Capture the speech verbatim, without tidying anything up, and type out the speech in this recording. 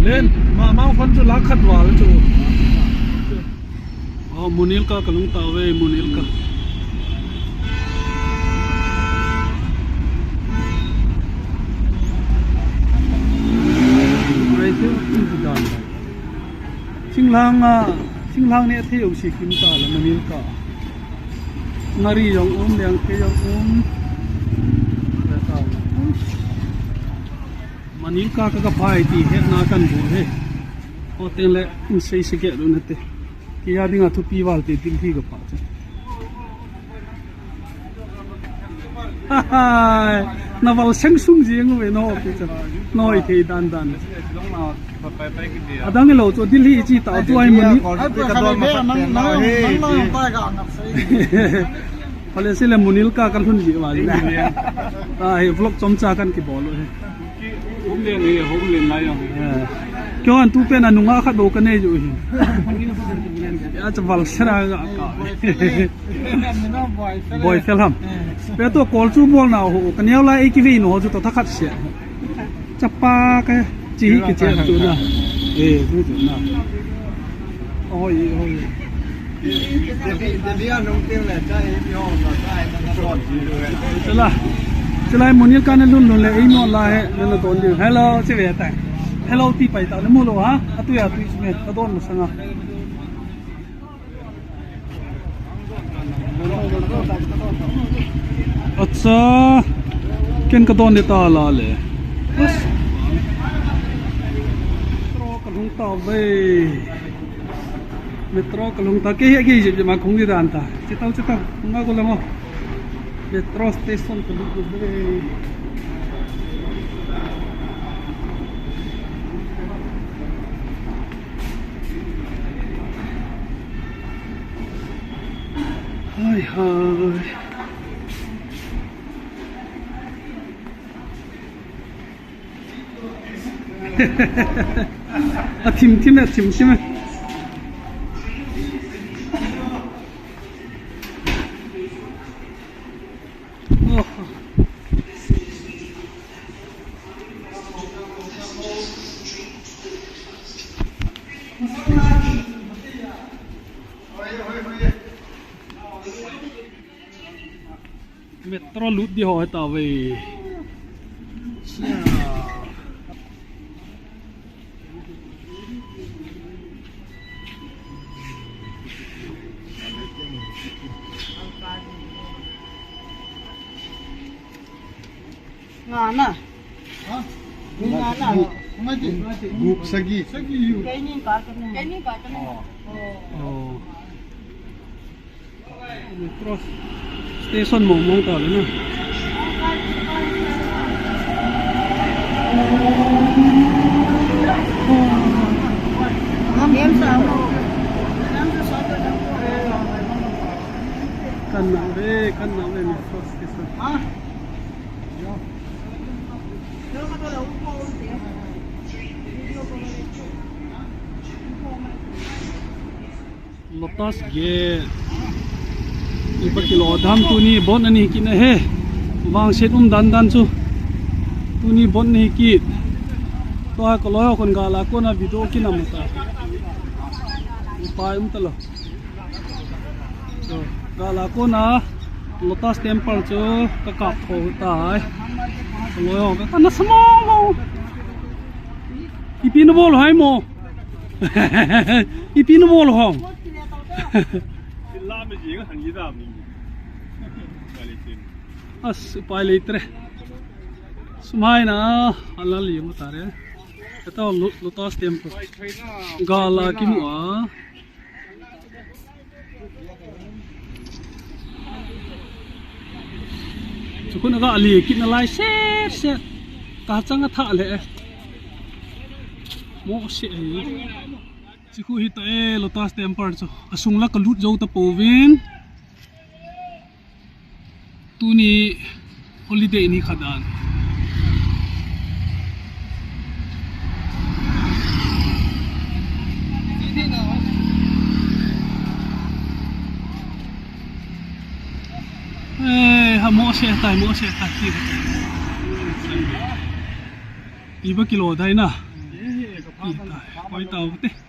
Len, ma, ma fan chu lakh khat val chu. Oh, Munilka kalhung tauve, Munilka. Thinglhang a, thinglhang ne thei u si kim ta la Munilka. Ngari jong um, lengthei jong um. Munilka ka ka phai ti hetna kan bu he. O teng le in sei se ke lu na te. Kei a dinga thupi val te Delhi ka pha chu. Hai, na val seng sung jing ve no pi chu. Noi thei dan dan. Adang lo chu Delhi chi ta chu ai Muni. Phale sile Munilka kalhun ji val. Ta hi vlog chomcha kan kibol u hi. Home len hi, home len lai jong. Eh. Kyo an tu pen a nunga khat bou ka nei ju hi. Ya cha val sera ga ka. Boy fel ham. Pe to kol chu bol na ho ka neo lai ei ki ve no ho chu to tha khat se. Chapa ka chi hi ki che chu na. Eh, chu chu na. Oi, oi. Chula. Chulai Munilka na lhun lhun le, ei no la he, na na don diu. Hello, chi ve ta. Hello, ti pai ta le mu lo ha. Atu ya tu me, ka don masanga. Acha. Ken ka don de ta la le. Bas. Metro ka lhung ta ve. Metro ka lhung ta ke, ke je ma khung ni dan ta. Che tau, che tau. Nga ko la mo. Metro station ka lhung ta ve. Hai, hai. A thim thim, a thim thim. Oh. Metro lut di ho ta ve. Nga na. Ha? Nga na. Guk sagi. Sagi yu. Kaini ka ka ni. Kaini ka ka ni. Oh. Oh. Metro station mong mong ta le na. Kan na ve, kan na ve metro station. Lotus Gate. Ipi kilo dam tuni bon ani kit na he. Vangset um dan dan chu. Tuni bon ani kit. Tua ka loi ho kon gala kona video kinam ta. Ipi um ta lo. Gala kona Lotus Temple chu ka kap tho tai. Ka loi ho ka na sa mong mong. Ipi na bol hai mo. Ipi na bol hong. As, upai leitre. Sumai na, ala li mo tare. Ito Lo-, Lotus Temple. Gala kimu a. Chukun aga ali kit na lai set set. Ka chang a tha le. Mo se ai. Chukhu hi ta e Lotus Temple chu. Asung la ka lut jou ta pouvin. Tuni holiday ni khat dan. Eh, ha mo se tai, mo se tai. Ipi kilo dai na. Koi tau te.